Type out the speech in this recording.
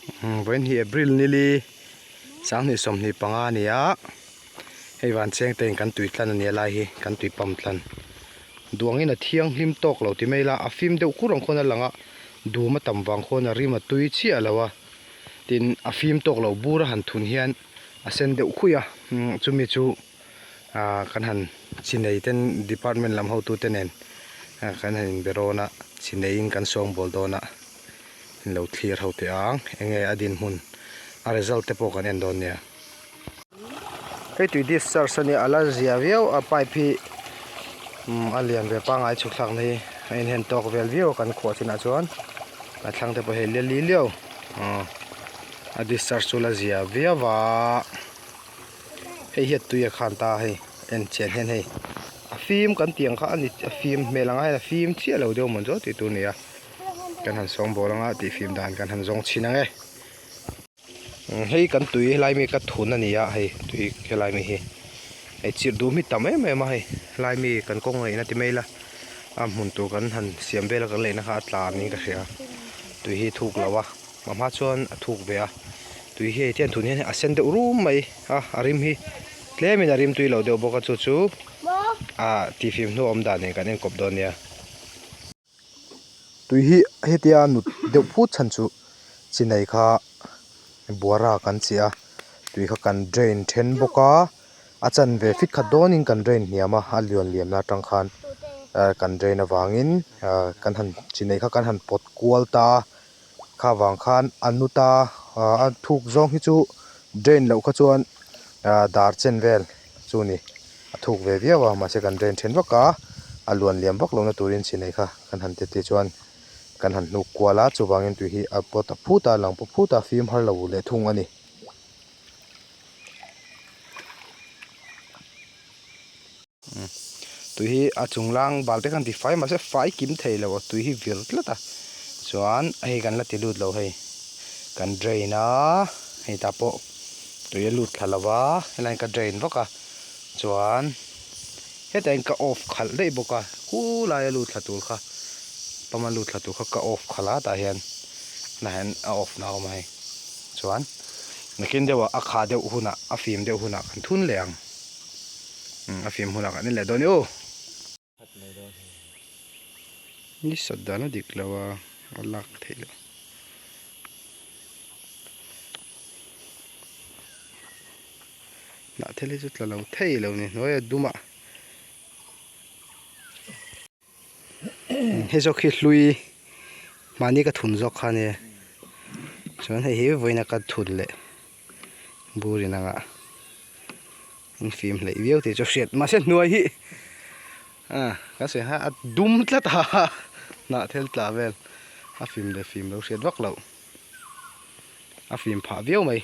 Vawiin hi April nili 2025 a ni a, hei van cheng te in kan tui tlan a nia lai hi kan tui pump tlan duangin a thianghlim tawk lo ti mai ila a fim deuh kur ang khawn a lang a, dum a tam vang khawn a rim a tui chiah lo a, tin a fim tawk lo bur a han thun hian a sen deuh khui a, chumi chu ah kan han chi nei ten department lam hotu te nen kan han inbe rawn a, chi neiin kan sawngbawl dawn a. In lo thlir ho teh ang enge a dinhmun a result te pawh kan en dawn nia. Hei tui discharge a nia a la zia viau a pipe hi umm a lian ve pangngai chhuk thlak na hi a inhen tawk vel viau a kan khuah chinah chuan a thlang te pawh hei lian li liau aw a discharge chu la zia viau a. Hei hi a tui a khan ta a hei en chian hian hei a fim kan tih ang kha a ni a fim hmel ang a hei a fim chiah lo deuh mawn chu tih tur a ni a kan han sawng bawl anga tih fim dan kan han zawng chhin ang e hei kan tui helai mi ka thun a ni a hei tui helai mi hi hei chirh duh mi tam em em a hei helai mi kan kawng ngaihna ti mai ila a hmun tur kan han siam vel a kan leihna kha a tla niin ka hria tui hi thuk lo a. A hma chuan a thuk ve a, tui hi hei hian tun hian a sen deuh rum mai a, a rim hi tlemin a rim tui lo deuh bawk a chu chu ah tihfim hnu a awm dan nen kan enkawp dawn nia. Tui hi hetia nut deuh phut chhan chu chinai kha buara kan chiah a, tui kha kan drain then bawk a, a chanve fit khat dawnin kan drain hniam a, a lian lian na atang khan kan drain avangin kan han chinai kha kan han pawt kual ta a. Kha vang khan a nut a ah a thuk zawng hi chu drain loh kha chuan ah dar chen vel chu ni a thuk ve viau a mahse kan drain then vak a a luan liam vak lohna turin chinei kha kan han ti te chuan kan han hnuk kual a chuvangin tui hi a pawt a phut a lang pawh phut a fim har lo leh thung a ni. Tui hi a chung lang bal te khan ti fai mahse fai kim thei lo a tui hi vir tlat a chuan hei kan la ti lut lo hei kan drain a hei tah pawh tui a lut thla lo va helai ka drain vak a chuan hetah hian ka off khalh daih bawk a khulai a lut thla tur kha pump a lut thla tur kha ka off khalh a tah hian tunah hian a off na a awm a hei chuan nakin deuhah a khah deuh hunah a fim deuh hunah kan thun leh ang. A fim hunah kan en leh dawn i aw. Ni sat dan a dik lo a, a lak theih loh. Hnah thil hi chu tla lo thei lo ni hnuai a dum a. Hei zawk hi hlui mahni ka thun zawk kha ania chuan hei hi vawiina ka thun leh bur in anga in fim hleih viau tih chu hriat mahse hnuai hi a ka sawi kha a dum tlat a hnah thil tla vel a fim leh fim lo hriat vak loh a fim phah viau mai.